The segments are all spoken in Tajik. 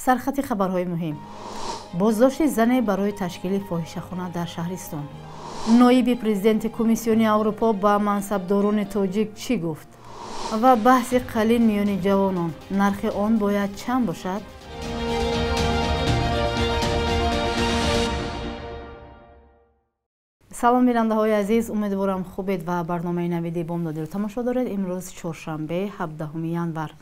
Сархати хабарҳои муҳим. Боздошти зане барои ташкили фоҳишахона дар шаҳристон. Ноиби президенти Комиссиони Аврупо ба мансабдорони тоҷик чӣ гуфт? Ва баҳси қалин миёни ҷавонон. Нархи он бояд чанд бошад? Салом бинандаҳои азиз, умедворам хубед ва барномаи навиди бомдодиро тамошо доред. Имрӯз чоршанбе, 17 январ.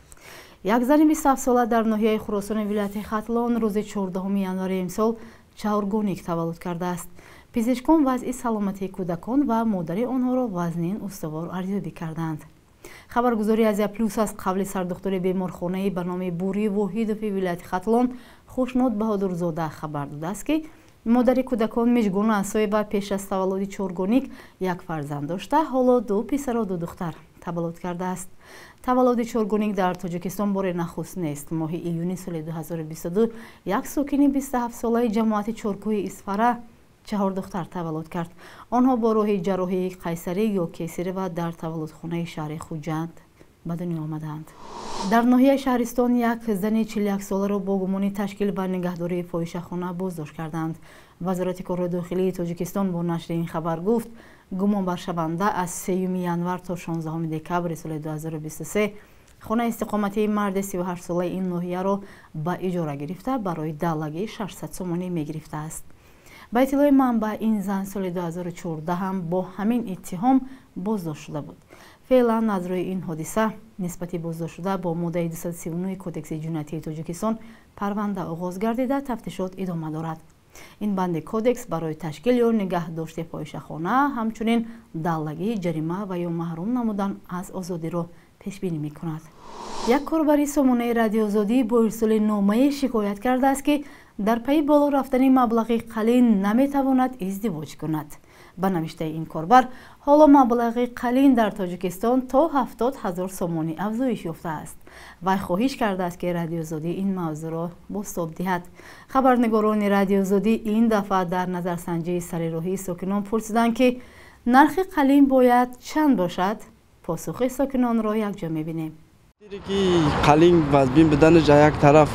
Як зани 27-сола дар ноҳияи Хуросони вилояти Хатлон рӯзи 14 январи имсол чаҳоргоник таваллуд кардааст. Пизишкон вазъи саломатии кӯдакон ва модари онҳоро вазнин устувор арзёбӣ карданд. Хабаргузории Азия Плюс аз қавли сардухтури беморхонаи ба номи Бурӣ Воҳидови вилояти Хатлон Хушнуд Баҳодурзода хабар додааст, ки модари кӯдакон Мижгона Асоева пеш аз таваллуди чоргоник як фарзанд дошта, ҳоло ду писару ду духтар таваллуд кардааст. Таваллуди чоргоник дар Тоҷикистон боре нахуст нест. Моҳи июни соли 2022 як сокини 27-солаи ҷамоати Чоркӯҳи Исфара чаҳор духтар таваллуд кард. Онҳо бо роҳи ҷарроҳии қайсарӣ ё кесарева дар таваллудхонаи шаҳри Хуҷанд ба дунё омаданд. Дар ноҳияи шаҳристон як зани 41-соларо бо гумони ташкил ва нигаҳдории фоҳишахона боздошт карданд. Вазорати корҳои дохилии Тоҷикистон бо нашри ин хабар гуфт, гумонбаршаванда аз 3 январ то 16 декабри соли 2023 хонаи истиқоматии марди 38-солаи ин ноҳияро ба иҷора гирифта барои даллагии 600 сомонӣ мегирифтааст. Ба иттилои манбаъ, ин зан соли 2014 ҳам бо ҳамин иттиҳом боздошт шуда буд. Феълан аз рӯи ин ҳодиса нисбати боздоштшуда бо моддаи 239 Кодекси ҷиноятии Тоҷикистон парванда оғоз гардида, тафтишот идома дорад. Ин банди кодекс барои ташкил ё нигаҳдошти фоҳишахона, ҳамчунин даллагӣ, ҷарима ва ё маҳрум намудан аз озодиро пешбинӣ мекунад. Як корбари сомонаи Радиоозодӣ бо ирсоли номае шикоят кардааст, ки дар пайи боло рафтани маблағи қалин наметавонад издивоҷ кунад. Ба навиштаи ин корбар, ҳоло маблағи қалин дар Тоҷикистон то 70 ҳазор сомонӣ афзоиш ёфтааст. Вай хоҳиш кардааст, ки Радиоозодӣ ин мавзӯъро бозтоб диҳад. Хабарнигорони Радиоозодӣ ин дафъа дар назарсанҷии сарироҳии сокинон пурсиданд, ки нархи қалин бояд чанд бошад? Посухи сокинонро якҷо мебинем. Ки қалин вазбин буданаш як тараф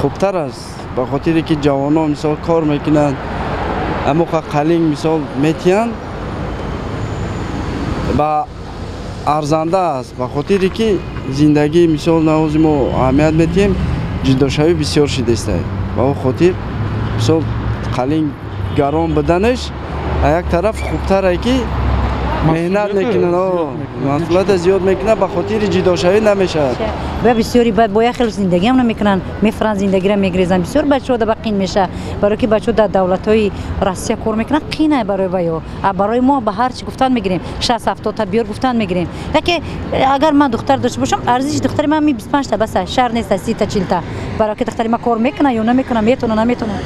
хубтар аст, ба хотире ки ҷавонон мисол кор мекунанд, аммо қалин мисол метиҳанд ба арзанда аст, ба хотире ки зиндагӣ мисол навози мо аҳамият метиҳем, ҷудошавӣ бисёр шудааст. Ба он хотир мисол қалин гарон буданаш як тараф хубтар аст, ки меҳнат мекунанд, масъулията зиёд мекунанд, ба хотири ҷудошавӣ намешавад. Ба бисёри бо як хел зиндагиам намекунанд, мефуранд, зиндагиро мегрезанд. Бисёр бачаҳо да ба қин меша, барои ки бачаҳо дар давлатҳои Россия кор мекунанд, қинае барои ваё. А барои мо ба ҳар чи гуфтан мегирем, 60-70 та биёр гуфтан мегирем. Яке агар ман духтар дошта бошам, арзиши духтари ман 25 та баса, шар нест 30 та 40 та. Барои ки духтари ман кор мекунад ё намекунад, метавона наметавона.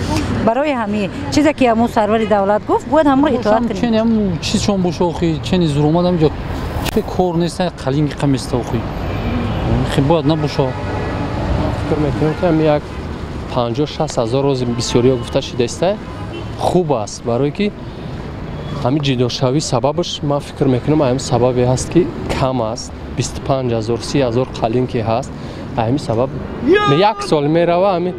Барои ҳамин чизе ки ҳамун сарвари давлат гуфт, бояд ҳамонро итоат кунем. Чен ҳамун чизшон боша охи, чени зур омадам ҷо чӣ кор нест, қалин қаместа охи. Бояд набоша. Фикр мекунам, ки ҳам як 50-60 ҳазор рози бисёриҳо гуфта шудааст, хуб аст, барое ки ҳамин ҷудошавӣ сабабаш ман фикр мекунам ҳамин сабабе ҳаст, ки кам аст, 25 ҳазор, 30 ҳазор қалин ки ҳаст, ҳамин сабаб як сол мерава, ҳамин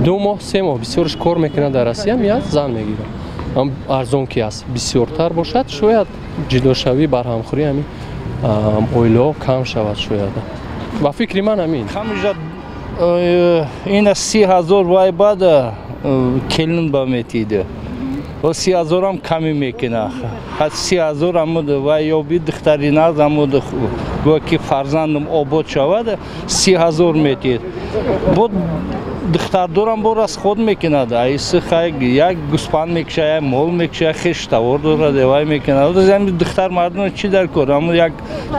2 моҳ, 3 моҳ бисёрш кор мекунад дар Россия, меяд зан мегирад. Арзон ки аст, бисёртар бошад, шояд ҷудошавӣ барҳамхӯрӣ ҳамин оилаҳо кам шавад, шояд. Ба фикри ман ҳамин. Ина 30 ҳазор вай баъд келин ба метида. Ва 30 ҳазорам ками мекунад. 30 ҳазор амуд вай ёби духтари наз амуд гӯя ки фарзандам обод шавад, 30 ҳазор метиҳад. Бо духтардорам бо расход мекунад. Айси хай як гӯспанд мекушад, як мол мекушад, хеш тавор дорад, вай мекунад. Духтар мардум чӣ дар кор? Аммо як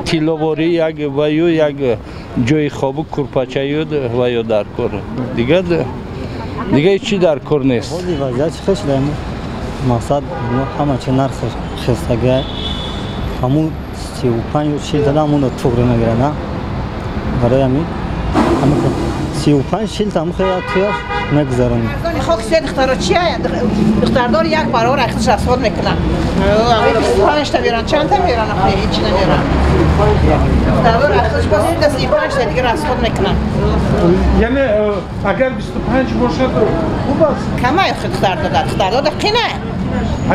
тилловорӣ, як ваю, як ҷои хобу курпачаю ваю дар кор. Дигар чӣ дар кор нест. Ҳози вазъият чӣ хел шуда? Мақсад ҳама чи нарх хестага, ҳамун 35 40 та ҳамонро туғри мегирад, на? Барои ҳамин 35-40 та ҳамон хел туяш мегузаронем. Хок се духтаро чия? Духтардор як баробар ахтиш расход мекунад. 25 та меран, чанд та меран, ҳеҷ намеран. Духтардор ахтиш бо 35 та дигар расход мекунад. Агар 25 бошад хуб аст. Камай духтардода, духтардода қина.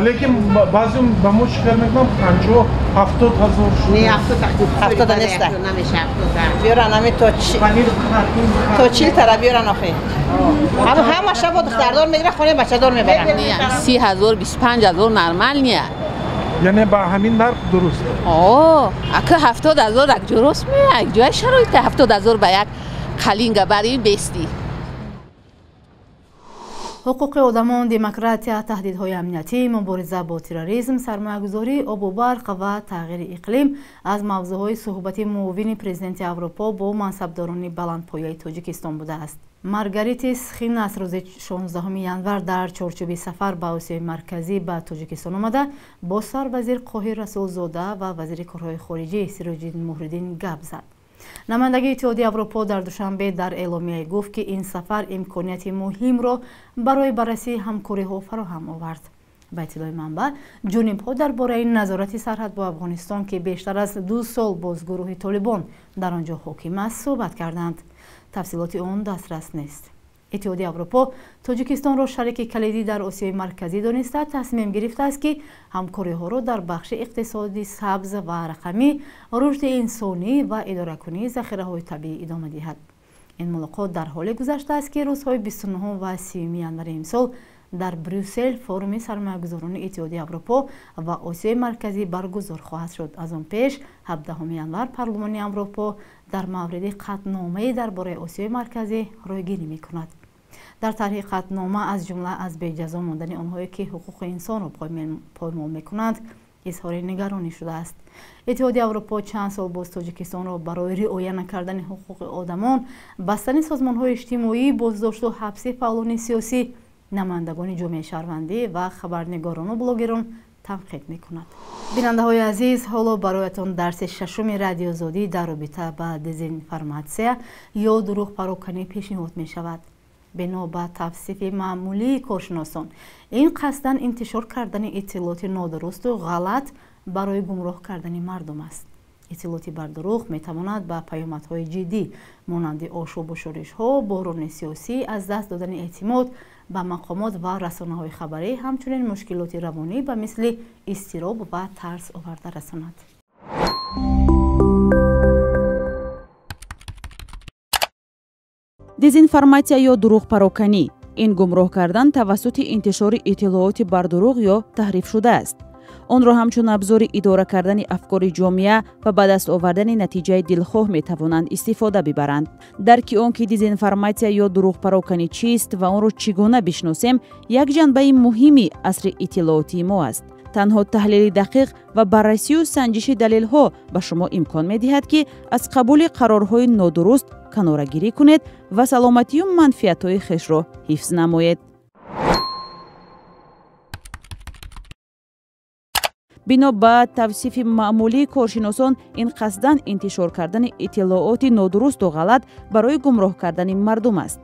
Лекин баъзе ба мо шикоят мекунанд 50 70 ҳазор. Не, 70 нест. Биёран ҳамин то 40 тара биёран охи. Ҳама шабо духтардор мегирад, хонаи бачадор мебаранд. 30 ҳазор, 25 ҳазор нормал не. Яъне ба ҳамин нарх дуруст? О, ака 70 ҳазор як ҷо рост меяд, як ҷоя шароита 70 ҳазор ба як қалинга бари бести. Ҳуқуқи одамон, демократия, таҳдидҳои амниятӣ, мубориза бо терроризм, сармоягузорӣ, обу барқ ва тағйири иқлим аз мавзӯъҳои суҳбати муовини президенти Аврупо бо мансабдорони баландпояи Тоҷикистон будааст. Маргаритис Схинас рӯзи 16 январ дар чорчӯби сафар ба Осиёи Марказӣ ба Тоҷикистон омада, бо сарвазир Қоҳир Расулзода ва вазири корҳои хориҷӣ Сироҷиддин Муҳриддин гап зад. Намояндагии Иттиҳоди Аврупо дар Душанбе дар эъломияе гуфт, ки ин сафар имконияти муҳимро барои баррасии ҳамкориҳо фароҳам овард. Ба иттилои манбаъ, ҷонибҳо дар бораи назорати сарҳад бо Афғонистон, ки бештар аз 2 сол боз гурӯҳи Толибон дар он ҷо ҳоким аст, суҳбат карданд. Тафсилоти он дастрас нест. Иттиҳоди Аврупо Тоҷикистонро шарики калидӣ дар Осиёи Марказӣ дониста, тасмим гирифтааст, ки ҳамкориҳоро дар бахши иқтисоди сабз ва рақамӣ, рушди инсонӣ ва идоракунии захираҳои табиӣ идома диҳад. Ин мулоқот дар ҳоле гузаштааст, ки рӯзҳои 29 ва 30 январи имсол дар Брюссел форуми сармоягузорони Иттиҳоди Аврупо ва Осиёи Марказӣ баргузор хоҳад шуд. Аз он пеш 17 январ Парлумони Аврупо дар мавриди қатъномае дар бораи Осиёи Марказӣ ройгирӣ мекунад. Дар тарҳи қатънома аз ҷумла аз беҷазо мондани онҳое, ки ҳуқуқи инсонро поймол мекунанд, изҳори нигаронӣ шудааст. Иттиҳоди Аврупо чанд сол боз Тоҷикистонро барои риоя накардани ҳуқуқи одамон, бастани созмонҳои иҷтимоӣ, боздошту ҳабси фаъолони сиёсӣ, намояндагони ҷомеаи шаҳрвандӣ ва хабарнигорону блогерон танқид мекунад. Бинандаҳои азиз, ҳоло бароятон дарси шашуми Радиозодӣ дар робита ба дезинформатсия ё дурӯғпароканӣ пешниҳод мешавад. Бино ба тавсифи маъмулии коршиносон, ин қасдан интишор кардани иттилооти нодурусту ғалат барои гумроҳ кардани мардум аст. Иттилооти бардурӯғ метавонад ба паёмадҳои ҷиддӣ монанди ошӯбу шӯришҳо, буҳрони сиёсӣ, аз даст додани эътимод ба мақомот ва расонаҳои хабарӣ, ҳамчунин мушкилоти равонӣ ба мисли изтироб ва тарс оварда расонад. Дезинформатсия ё дурӯғпароканӣ ин гумроҳ кардан тавассути интишори иттилооти бардурӯғ ё таҳриф шудааст. Онро ҳамчун абзори идора кардани афкори ҷомеа ва ба даст овардани натиҷаи дилхоҳ метавонанд истифода бибаранд. Дарки он ки дезинформатсия ё дурӯғпароканӣ чист ва онро чӣ гуна бишносем, як ҷанбаи муҳими асри иттилоотии мо аст. Танҳо таҳлили дақиқ ва баррасию санҷиши далелҳо ба шумо имкон медиҳад, ки аз қабули қарорҳои нодуруст канорагирӣ кунед ва саломатию манфиатҳои хешро ҳифз намоед. Бино ба тавсифи маъмулии коршиносон, ин қасдан интишор кардани иттилооти нодурусту ғалат барои гумроҳ кардани мардум аст.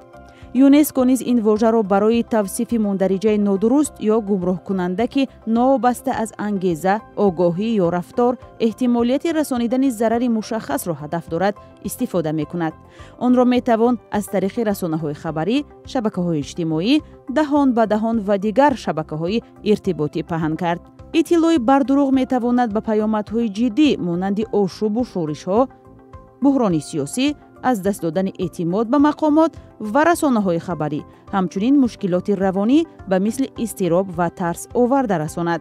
ЮНЕСКО низ ин вожаро барои тавсифи мундариҷаи нодуруст ё гумроҳкунанда, ки новобаста аз ангеза, огоҳӣ ё рафтор, эҳтимолияти расонидани зарари мушаххасро ҳадаф дорад, истифода мекунад. Онро метавон аз тариқи расонаҳои хабарӣ, шабакаҳои иҷтимоӣ, даҳон ба даҳон ва дигар шабакаҳои иртиботӣ паҳн кард. Иттилои бардурӯғ метавонад ба паёмадҳои ҷиддӣ монанди ошӯбу шӯришҳо, буҳрони сиёсӣ, аз даст додани эътимод ба мақомот ва расонаҳои хабарӣ, ҳамчунин мушкилоти равонӣ ба мисли изтироб ва тарс оварда расонад.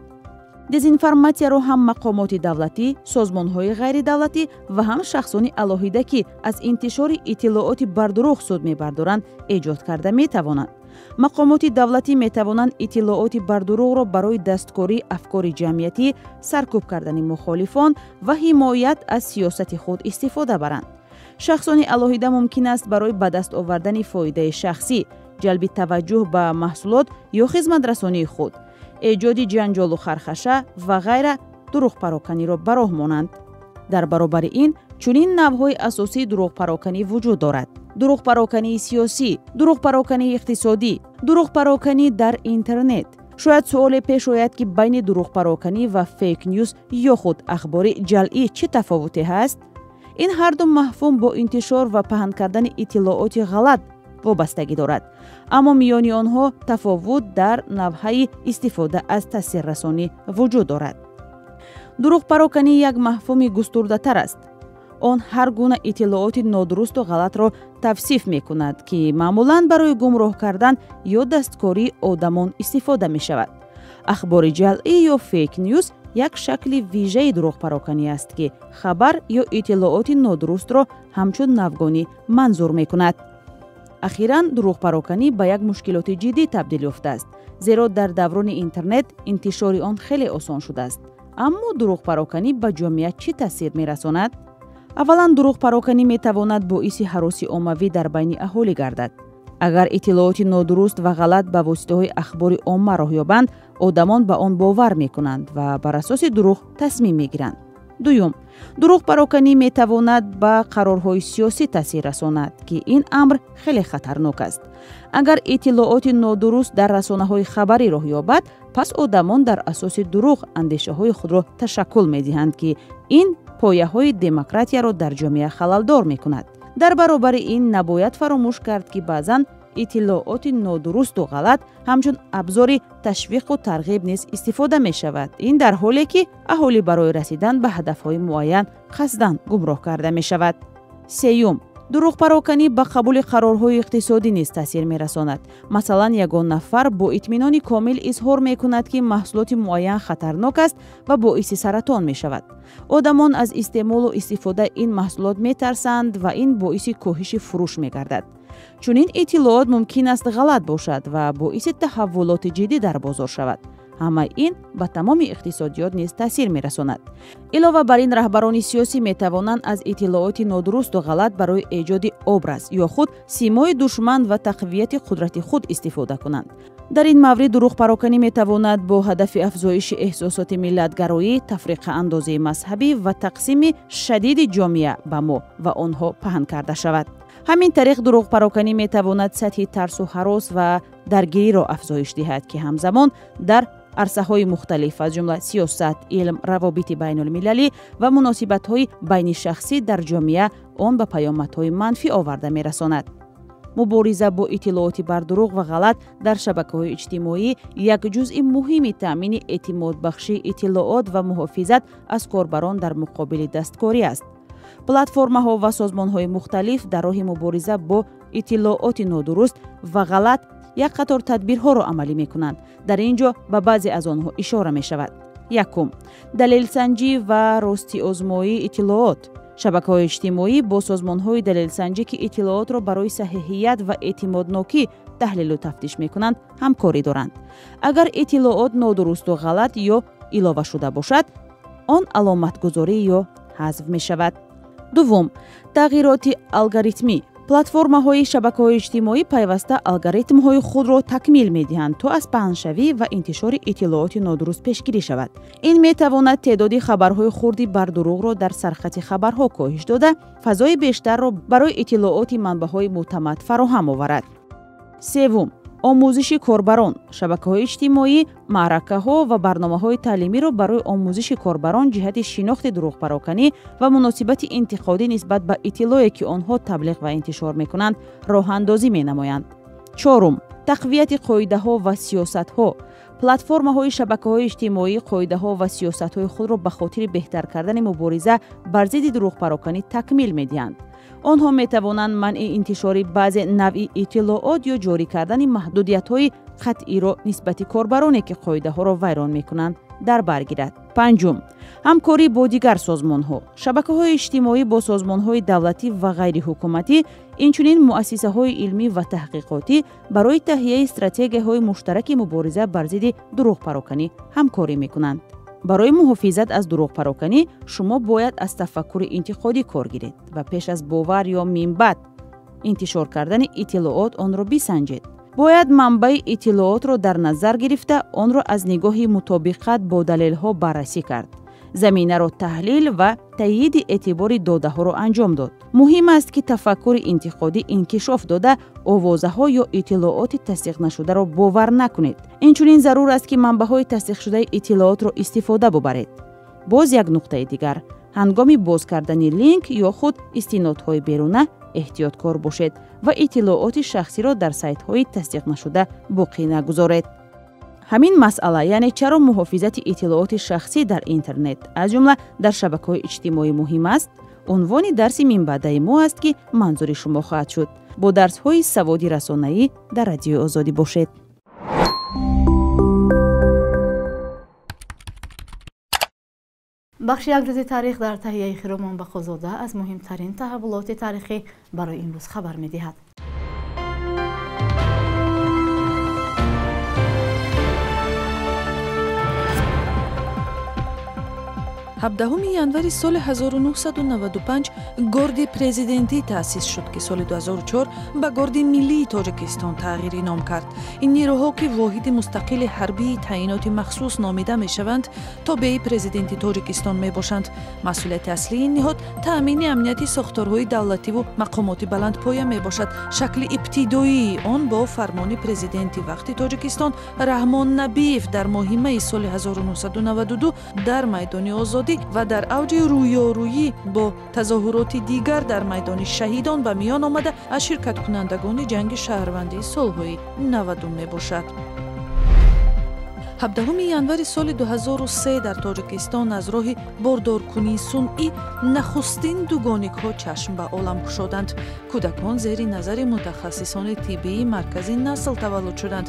Дезинформатсияро ҳам мақомоти давлатӣ, созмонҳои ғайридавлатӣ ва ҳам шахсони алоҳида, ки аз интишори иттилооти бардурӯғ суд мебардоранд, эҷод карда метавонанд. Мақомоти давлатӣ метавонанд иттилооти бардурӯғро барои дасткории афкори ҷамъиятӣ, саркӯб кардани мухолифон ва ҳимоят аз сиёсати худ истифода баранд. Шахсони алоҳида мумкин аст барои ба даст овардани фоидаи шахсӣ, ҷалби таваҷҷӯҳ ба маҳсулот ё хизматрасонии худ, эҷоди ҷанҷолу хархаша ва ғайра дурӯғпароканиро ба роҳ монанд. Дар баробари ин чунин навъҳои асосии дурӯғпароканӣ вуҷуд дорад: дурӯғпарокании сиёсӣ, дурӯғпарокании иқтисодӣ, дурӯғпароканӣ дар интернет. Шояд суоле пеш ояд, ки байни дурӯғпароканӣ ва фейк ньюс ё худ ахбори ҷалъӣ чӣ тафовуте ҳаст? Ин ҳарду мафҳум бо интишор ва паҳн кардани иттилооти ғалат вобастагӣ дорад. Аммо миёни онҳо тафовут дар навъҳои истифода аз таъсиррасонӣ вуҷуд дорад. Дурӯғпароканӣ як мафҳуми густурдатар аст. Он ҳар гуна иттилооти нодурусту ғалатро тавсиф мекунад, ки маъмулан барои гумроҳ кардан ё дасткории одамон истифода мешавад. Ахбори ҷалъӣ ё фейк ньюс як шакли вижаи дурӯғпароканӣ аст, ки хабар ё иттилооти нодурустро ҳамчун навгонӣ манзур мекунад. Ахиран дурӯғпароканӣ ба як мушкилоти ҷиддӣ табдил ёфтааст, зеро дар даврони интернет интишори он хеле осон шудааст. Аммо дурӯғпароканӣ ба ҷомеа чӣ таъсир мерасонад? Аввалан, дурӯғпароканӣ метавонад боиси ҳароси оммавӣ дар байни аҳолӣ гардад. Агар иттилооти нодуруст ва ғалат ба воситаҳои ахбори омма роҳ ёбанд, одамон ба он бовар мекунанд ва бар асоси дурӯғ тасмим мегиранд. Дуюм, дурӯғпароканӣ метавонад ба қарорҳои сиёсӣ таъсир расонад, ки ин амр хеле хатарнок аст. Агар иттилооти нодуруст дар расонаҳои хабарӣ роҳ ёбад, пас одамон дар асоси дурӯғ андешаҳои худро ташаккул медиҳанд, ки ин пояҳои демократияро дар ҷомеа халалдор мекунад. Дар баробари ин набояд фаромӯш кард, ки баъзан иттилооти нодурусту ғалат ҳамчун абзори ташвиқу тарғиб низ истифода мешавад. Ин дар ҳоле ки аҳолӣ барои расидан ба ҳадафҳои муайян қасдан гумроҳ карда мешавад. Сеюм, дурӯғпароканӣ ба қабули қарорҳои иқтисодӣ низ таъсир мерасонад. Масалан, ягон нафар бо итминони комил изҳор мекунад, ки маҳсулоти муайян хатарнок аст ва боиси саратон мешавад. Одамон аз истеъмолу истифодаи ин маҳсулот метарсанд ва ин боиси коҳиши фурӯш мегардад. Чунин иттилоот мумкин аст ғалат бошад ва боиси таҳаввулоти ҷиддӣ дар бозор шавад. Ҳамаи ин ба тамоми иқтисодиёт низ таъсир мерасонад. Илова бар ин, раҳбарони сиёсӣ метавонанд аз иттилооти нодурусту ғалат барои эҷоди образ ё худ симои душман ва тақвияти қудрати худ истифода кунанд. Дар ин маврид дурӯғпароканӣ метавонад бо ҳадафи афзоиши эҳсосоти миллатгароӣ, тафриқаандозии мазҳабӣ ва тақсими шадиди ҷомеа ба мо ва онҳо паҳн карда шавад. Ҳамин тариқ дурӯғпароканӣ метавонад сатҳи тарсу ҳарос ва даргириро афзоиш диҳад, ки ҳамзамон дар арсаҳои мухталиф, аз ҷумла сиёсат, илм, равобити байнулмилалӣ ва муносибатҳои байнишахсӣ дар ҷомеа он ба паёмадҳои манфӣ оварда мерасонад. Мубориза бо иттилооти бардурӯғ ва ғалат дар шабакаҳои иҷтимоӣ як ҷузъи муҳими таъмини эътимодбахшии иттилоот ва муҳофизат аз корбарон дар муқобили дасткорӣ аст. Платформаҳо ва созмонҳои мухталиф дар роҳи мубориза бо иттилооти нодуруст ва ғалат як қатор тадбирҳоро амалӣ мекунанд. Дар ин ҷо ба баъзе аз онҳо ишора мешавад. Якум, далелсанҷӣ ва ростиозмоии иттилоот. Шабакаҳои иҷтимоӣ бо созмонҳои далелсанҷӣ, ки иттилоотро барои саҳиҳият ва эътимоднокӣ таҳлилу тафтиш мекунанд, ҳамкорӣ доранд. Агар иттилоот нодурусту ғалат ё илова шуда бошад, он аломатгузорӣ ё ҳазф мешавад. Дуввум, тағйироти алгоритмӣ. Платформаҳои шабакаҳои иҷтимоӣ пайваста алгоритмҳои худро такмил медиҳанд, то аз паҳншавӣ ва интишори иттилооти нодуруст пешгирӣ шавад. Ин метавонад теъдоди хабарҳои хурди бардурӯғро дар сархати хабарҳо коҳиш дода, фазои бештарро барои иттилооти манбаъҳои мӯътамад фароҳам оварад. Севум, омӯзиши корбарон. Шабакаҳои иҷтимоӣ маъракаҳо ва барномаҳои таълимиро барои омӯзиши корбарон ҷиҳати шинохти дурӯғпароканӣ ва муносибати интиқодӣ нисбат ба иттилое, ки онҳо таблиғ ва интишор мекунанд, роҳандозӣ менамоянд. Чорум, тақвияти қоидаҳо ва сиёсатҳо. Платформаҳои шабакаҳои иҷтимоӣ қоидаҳо ва сиёсатҳои худро ба хотири беҳтар кардани мубориза бар зидди дурӯғпароканӣ такмил медиҳанд. Онҳо метавонанд манъи интишори баъзе навъи иттилоот ё ҷорӣ кардани маҳдудиятҳои қатъиро нисбати корбароне, ки қоидаҳоро вайрон мекунанд, дар бар гирад. Панҷум, ҳамкорӣ бо дигар созмонҳо. Шабакаҳои иҷтимоӣ бо созмонҳои давлатӣ ва ғайриҳукуматӣ, инчунин муассисаҳои илмӣ ва таҳқиқотӣ барои таҳияи стратегияҳои муштараки мубориза бар зидди дурӯғпароканӣ ҳамкорӣ мекунанд. Барои муҳофизат аз дурӯғпароканӣ шумо бояд аз тафаккури интиқодӣ кор гиред ва пеш аз бовар ё минбаъд интишор кардани иттилоот онро бисанҷед. Бояд манбаи иттилоотро дар назар гирифта, онро аз нигоҳи мутобиқат бо далелҳо баррасӣ кард, заминаро таҳлил ва таъйиди эътибори додаҳоро анҷом дод. Муҳим аст, ки тафаккури интиқодӣ инкишоф дода, овозаҳо ё иттилооти тасдиқнашударо бовар накунед. Инчунин зарур аст, ки манбаъҳои тасдиқшудаи иттилоотро истифода бубаред. Боз як нуқтаи дигар: ҳангоми боз кардани линк ё худ истинодҳои беруна Эҳтиёткор бошед ва иттилооти шахсиро дар сайтҳои тасдиқнашуда боқӣ нагузоред. Ҳамин масъала, яъне чаро муҳофизати иттилооти шахсӣ дар интернет, аз ҷумла дар шабакаҳои иҷтимоӣ муҳим аст, унвони дарси минбаъдаи мо аст, ки манзури шумо хоҳад шуд. Бо дарсҳои саводи расонаӣ дар Радиои Озодӣ бошед. Бахши як рӯзи таърих дар таҳияи Хиромон Бақозода аз муҳимтарин таҳаввулоти таърихӣ барои имрӯз хабар медиҳад. 17 январи соли 1995 Горди президентӣ таъсис шуд, ки соли 2004 ба Горди миллии Тоҷикистон тағйири ном кард. Ин нерӯҳо, ки воҳиди мустақили ҳарбии таъиноти махсус номида мешаванд, тобеи президенти Тоҷикистон мебошанд. Масъулияти аслии ин ниҳод таъмини амнияти сохторҳои давлативу мақомоти баландпоя мебошад. Шакли ибтидоии он бо фармони президенти вақти Тоҷикистон Раҳмон Набиев дар моҳи майи соли 1992 дар майдони Озодӣ ва дар авҷи рӯёрӯӣ бо тазоҳуроти дигар дар майдони Шаҳидон ба миён омада, аз ширкаткунандагони ҷанги шаҳрвандии солҳои 90 мебошад. 17 январи соли 2003 дар Тоҷикистон аз роҳи бордоркунии сунъӣ нахустин дугоникҳо чашм ба олам кушоданд. Кӯдакон зери назари мутахассисони тиббии маркази насл таваллуд шуданд.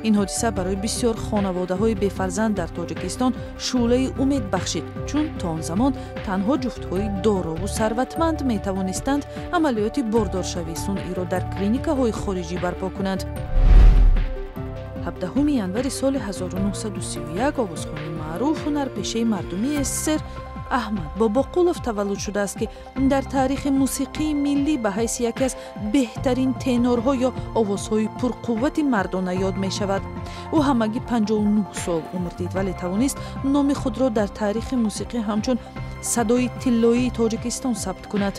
Ин ҳодиса барои бисёр хонаводаҳои бефарзанд дар Тоҷикистон шӯълаи умед бахшид, чун то он замон танҳо ҷуфтҳои дорову сарватманд метавонистанд амалиёти бордоршавии сунъиро дар клиникаҳои хориҷӣ барпо кунанд. 17 январи соли 1931 овозхони маъруф, ҳунарпешаи мардумии СССР Аҳмад Бобоқулов таваллуд шудааст, ки дар таърихи мусиқии миллӣ ба ҳайси яке аз беҳтарин тенорҳо ё овозҳои пурқуввати мардона ёд мешавад. Ӯ ҳамагӣ 59 сол умр дид, вале тавонист номи худро дар таърихи мусиқӣ ҳамчун садои тиллоии Тоҷикистон сабт кунад.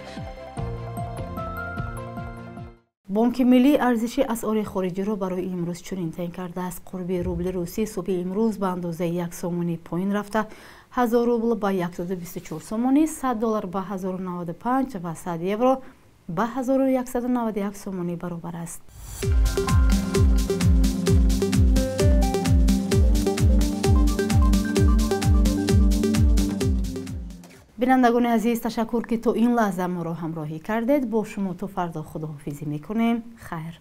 Бонки миллӣ арзиши асъори хориҷиро барои имрӯз чунин таъин кардааст. Қурби рубли русӣ субҳи имрӯз ба андозаи 1 сомонӣ поин рафта, 1000 рубл ба 124 сомонӣ, 100 доллар ба 1095 ва 100 евро ба 1191 сомонӣ баробар аст. Бинандагони азиз, ташаккур, ки то ин лаҳза моро ҳамроҳӣ кардед. Бо шумо то фардо худоҳофизӣ мекунем. Хайр.